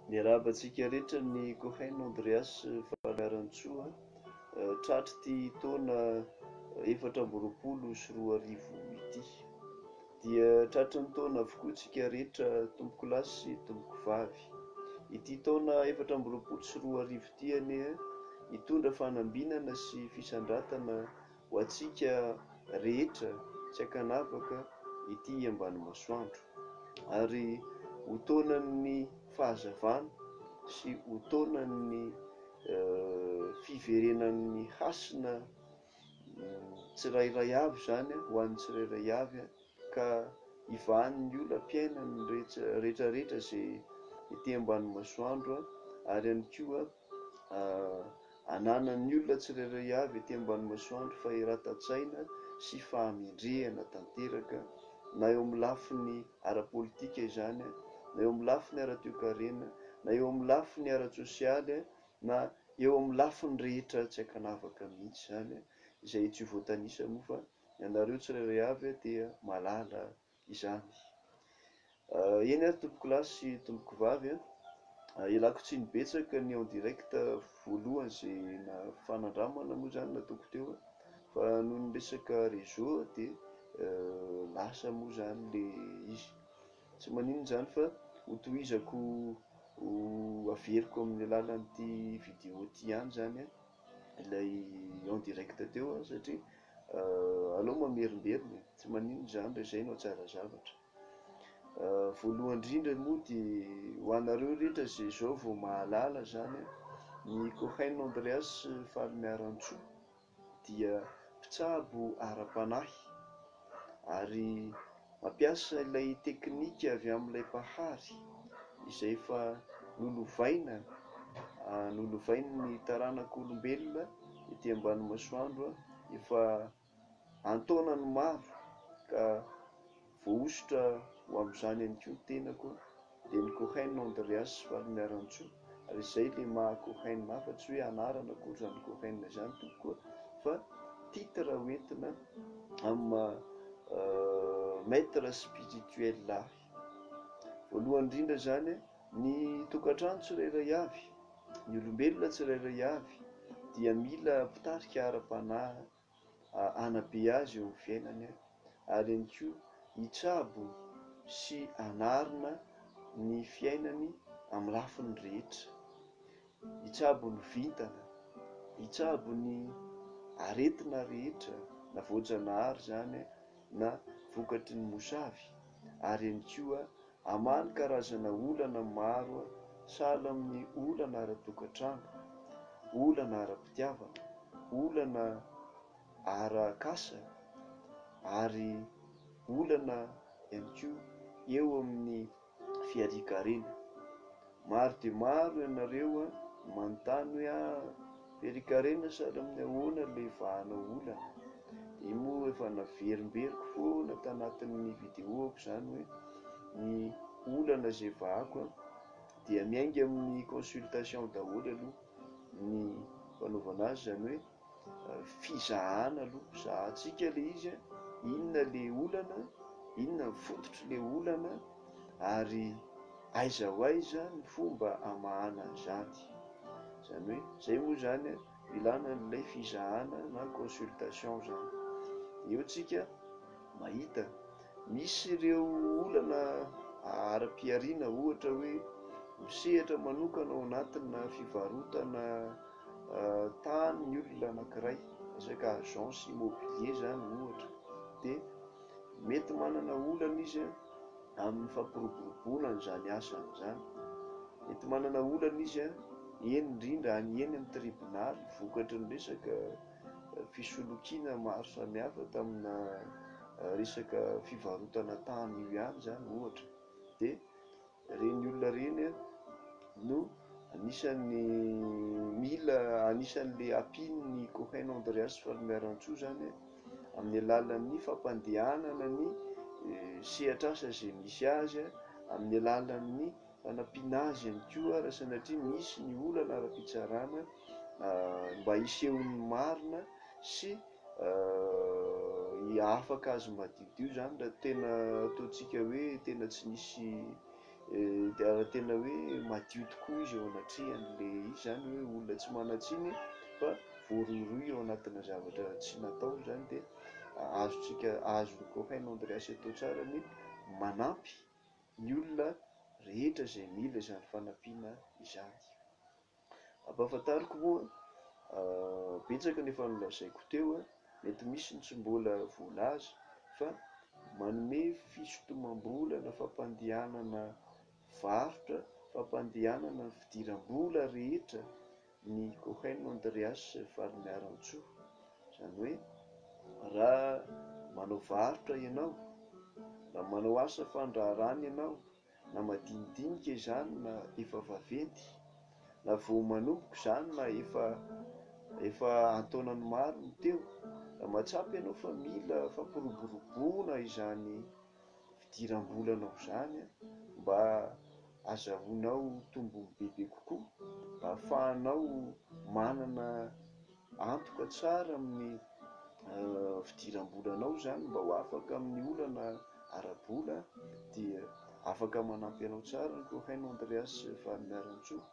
Miarahaba antsika rehetra ny Cohen Andreas Fahalarantsoa tratr'ity taona 2024 ity. Dia tratry ny taona avokoa tsika rehetra tompokolahy sy tompokovavy. Ity taona 2024 ity anie hitondra fanambinana sy fisandratana ho antsika rehetra tsy ankanavaka ety ambany masoandro. Ary ho taonan'ny fahazavana sy ho taonan'ny fiverenan'ny hasina tsirairay avy izany ho an'ny tsirairay avy ka hivahan'ny olam-piainan'ny rehetra rehetra izay ety ambany masoandro ary ihany koa ananan'ny olona tsirairay avy ety ambany masoandro fahiratan-tsaina sy fahamendrehana tanteraka na eo amin'ny lafiny ara-politika izany na eo amin'ny lafiny ara-toekarena na eo amin'ny lafiny ara-tsosialy na eo amin'ny lafiny rehetra tsy ankanavaka mihitsy izany izay tsy voatanisa moa fa ianareo tsirairay avy dia mahalala izany. Eny ary tompokolahy sy tompokovavy a, ialako tsiny betsaka ny en direct voalohany izay fanandramana moa izany nataoko teo fa noho ny resaka réseau dia lasa moa izany ilay izy. Tsy maninona izany fa hotohizako ho averiko amin'ny alalan'ity vidéo ity ihany izany ilay en direct teo satria aleo mamerimberina e, tsy maninona izany raha izay no hahatsara zavatra. Voalohany indrindra moa dia ho anareo rehetra izay izao vao mahalala izany, ny Cohen Andreas Falimiarantsoa dia mpitsabo ara-panahy ary mampiasa ilay teknika avy amin'ilay Mpahary izay efa nolovaina, nolovain'ny taranak'olombelona ety ambany masoandro efa an-taonany maro ka voahosotra ho amin'izany ihany koa ny tenako dia ny Cohen Andreas Falimiarantsoa ary izay ilay maha Cohen ahy fa tsy hoe anarana akory izany Cohen izany tompoko fa titre hoentina amin'ny maha maître spirituel ahy. Voalohany indrindra izany ny tokantrano tsirairay avy, ny olombelona tsirairay avy dia mila mpitarika ara-panahy hanabe azy eo amin'ny fiainany ary ihany koa hitsabo sy hanarina ny fiainany amin'ny lafiny rehetra. Hitsabo ny vintana, hitsabo ny aretina rehetra na voajanahary izany na vokatry ny mosavy ary ihany koa hamaha ny karazana olana maro sahala amin'ny olana ara-tokantrano, olana ara-pitiavana, olana arak'asa ary olana ihany koa eo amin'ny fiharian-karena. Maro dia maro ianareo no manontany hoe ah, fiharian-karena sahala amin'ny ahoana ilay vahana olana? Dia moa efa naverimberiko foana tanatin'ny vidéo-ko izany hoe ny olana izay vahako dia miainga amin'ny consultation daholo aloha ny fanaovana azy, izany hoe fizahana aloha, zahantsika ilay izy, inona ilay olana, inona ny fototr'ilay olana ary aiza ho aiza ny fomba hamahana an'izany. Izany hoe izay moa izany ilana an'ilay fizahana na consultation izany. Eo tsika mahita misy ireo olana ara-pihariana ohatra hoe misehatra manokana ao anatina fivarotana tany ny olona anankiray, resaka agence immobilier izany ohatra, dia mety manana olana izy amin'ny fampiroboroboana an'izany asany izany, mety manana olana izy eny indrindra any eny amin'ny tribonaly vokatry ny resaka fisolokiana maro samihafa tamina resaka fivarotana tany io ihany izany ohatra, dia Ireny olona ireny no anisan'ny mila, anisan'le ampian'ny Cohen Andreas Falimiarantsoa izany amin'ny alalan'ny fampandehanana ny sehatr'asa izay misy azy, amin'ny alalan'ny fanampiana azy ihany koa raha sanatria misy ny olana ara-pitsarana mba hisehoan'ny marina sy afaka azy madiodio izany raha tena ataontsika hoe tena tsy nisy. Dia raha tena hoe madio tokoa izy eo anatrehan'ilay izy izany hoe olona tsy manan-tsiny fa voarohirohy ao anatina zavatra tsy nataony izany dia azontsika, azon'i Cohen Andreas atao tsara ny manampy ny olona rehetra izay mila izany fanampiana izany. Ampahafantariko moa, betsaka ny efa nolazaiko teo, mety misy ny tsy mbola voalaza fa manome fisintomam-bola na fampandehanana varotra, fampandehanana ny fidiram-bola rehetra ny Cohen Andreas Falimiarantsoa. Izany hoe raha manao varotra ianao, raha manao asa fandraharahana ianao, na madinidinika izany na efa vaventy, na vao manomboka izany na efa efa an-taonany maro no teo, raha mahatsapa ianao fa mila fampiroboroboana izany fidiram-bolanao izany mba azahoanao tombony bebe kokoa, mba ahafahanao manana antoka tsara amin'ny fidiram-bolanao izany mba ho afaka amin'ny olana ara-bola dia afaka manampy anao tsara ny Cohen Andreas Farimihariantsoa.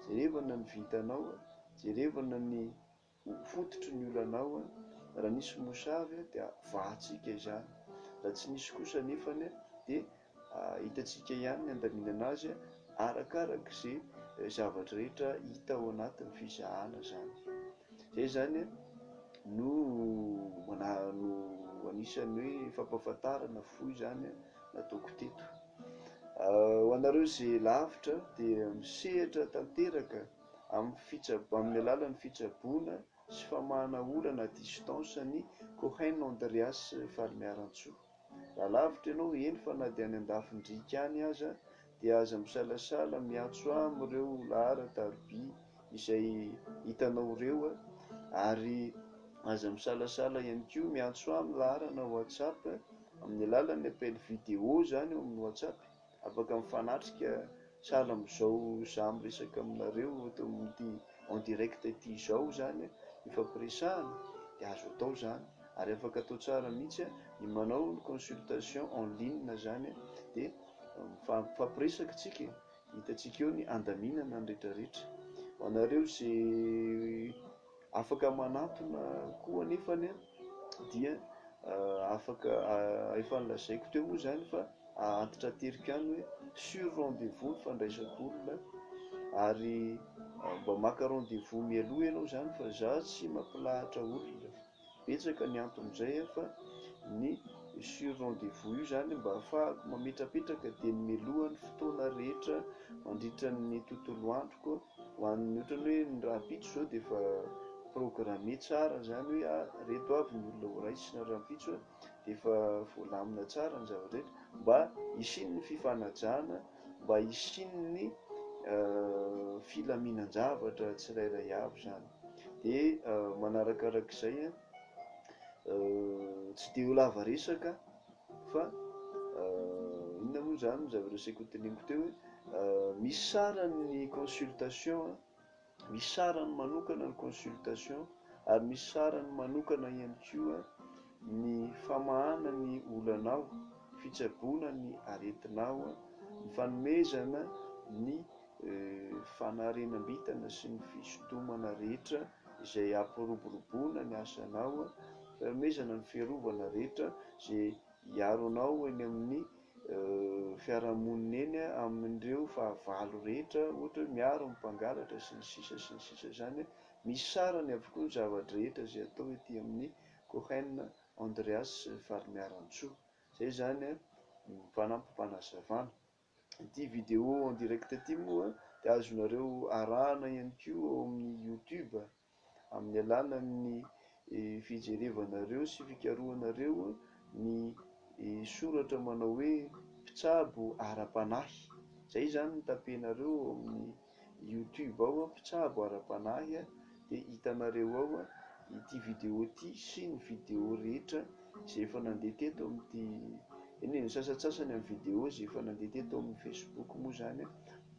Jerevana ny vintanao, jerevana ny fototry ny olanao, raha nisy mosavy dia vahantsika izany, raha tsy nisy kosa anefany dia hitantsika ihany ny andaminana azy arakaraka izay zavatra rehetra hita ao anatin'ny fizahana izany. Izay izany no no anisan'ny hoe fampahafantarana fohy izany nataoko teto. Ho anareo izay lavitra dia misehatra tanteraka amin'ny fitsab- amin'ny alalan'ny fitsaboana sy famahana olana à distance ny Cohen Andreas Falimiarantsoa. Raha lavitra ianao, eny fa na dia any andafin-driaka any aza, dia aza misalasala miantso ahy amin'ireo laharan-tariby izay hitanao ireo, ary aza misalasala ihany koa miantso ahy amin'ny laharana WhatsApp, amin'ny alalan'ny appel vidéo izany eo amin'ny WhatsApp. Afaka mifanatrika sahala amin'izao za miresaka aminareo eto amin'ity en direct ity izao izany ifampiresahana dia azo atao izany ary afaka atao tsara mihitsy ny manao ny consultation en ligne izany dia mifampiresaka tsika e, hitantsika eo ny andaminana ny retraretra. Ho anareo izay afaka manantona koa anefany dia afaka efa nolazaiko teo moa izany fa antitrateriko ihany hoe sur rendez-vous ny fandraisako olona ary mba maka rendez-vous mialoha ianao izany fa za tsy mampilahatra olona, betsaka ny anton'izay fa ny sur rendez-vous io izany mba ahafahako mametrapetraka dieny mialoha ny fotoana rehetra mandritra ny tontolo androko ho an'ny ohatran'ny hoe ny rahampitso izao dia efa programmer tsara izany hoe ah reto avy ny olona horaisina rahampitso dia efa voalamina tsara ny zavatra rehetra mba hisian'ny fifanajana, mba hisian'ny filaminan-javatra tsirairay avy izany. Dia manarakarak'izay, tsy dia ho lava resaka fa inona moa izany ny zavatra saika hoteneniko teo hoe misy sarany ny consultation. Misy sarany manokana ny consultation ary misy sarany manokana ihany koa ny famahana ny olanao, ny fitsaboana ny aretinao, ny fanomezana ny fanarenam-bintana sy ny fisintomana rehetra izay hampiroboroboana ny asanao, fanomezana ny fiarovana rehetra izay hiaro anao eny amin'ny fiarahamonina eny amin'ireo fahavalo rehetra, ohatra hoe miaro ny mpangalatra sy ny sisa sy ny sisa izany, misy sarany avokoa ny zava-drehetra izay atao ety amin'ny Cohen Andreas Falimiarantsoa. Izay izany ny fanampim-panazavana. Ity vidéo en direct ity moa dia azonareo arahana ihany koa ao amin'ny YouTube. amin'ny alalan'ny fijerevanareo sy fikarohanareo ny soratra manao hoe mpitsabo ara-panahy. Izay izany no tapenareo ao amin'ny youtube ao, mpitsabo ara-panahy, dia hitanareo ao ity vidéo ity sy ny vidéo rehetra izay efa nandeha teto amin'ity, eny e, ny sasantsasany amin'ny vidéo izay efa nandeha teto amin'ny facebook moa izany,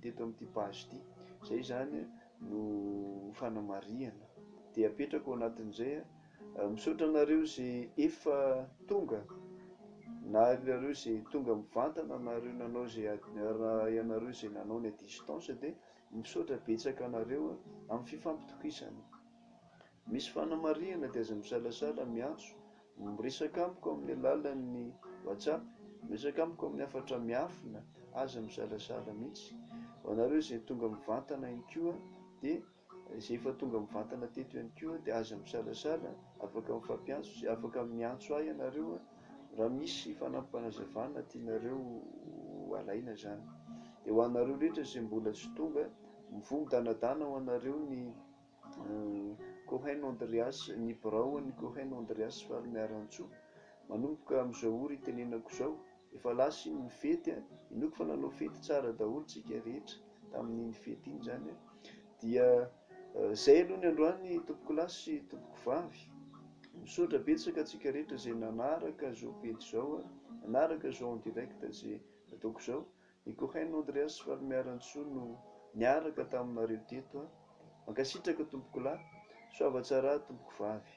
teto amin'ity page ity. Izay izany. no fanamarihana dia apetrako ao anatin'izay a. Misaotra anareo izay efa tonga Na ianareo izay tonga mivantana na ireo nanao izay ianareo izay nanao ny à distance dia misaotra betsaka anareo amin'ny fifampitokisana. Misy fanamarihana dia aza misalasala miantso, miresaka amiko amin'ny alalan'ny WhatsApp, miresaka amiko amin'ny hafatra miafina, aza misalasala mihitsy. Ho anareo izay tonga mivantana ihany koa dia izay efa tonga mivantana teto ihany koa dia aza misalasala, afaka mifampiantso sy afaka miantso ahy ianareo raha misy fanampim-panazavana tianareo ho alaina izany. Dia ho anareo rehetra izay mbola tsy tonga, mivoha midanadana ho anareo ny Cohen Andreas, ny biraon'ny Cohen Andreas Faly Miarantsoa. Manomboka amin'izao ora itenenako izao, efa lasa iny ny fety a, inoako fa nanao fety tsara daholo tsika rehetra tamin'iny fety iny izany a. Dia izay aloha ny androany tompokolahy sy tompokovavy. Misaotra betsaka antsika rehetra izay nanaraka izao pejy izao a, nanaraka izao en direct izay ataoko izao. I Cohen Andreas Falimiarantsoa no niaraka taminareo teto a! Mankasitraka tompokolahy, soava tsara tompokovavy.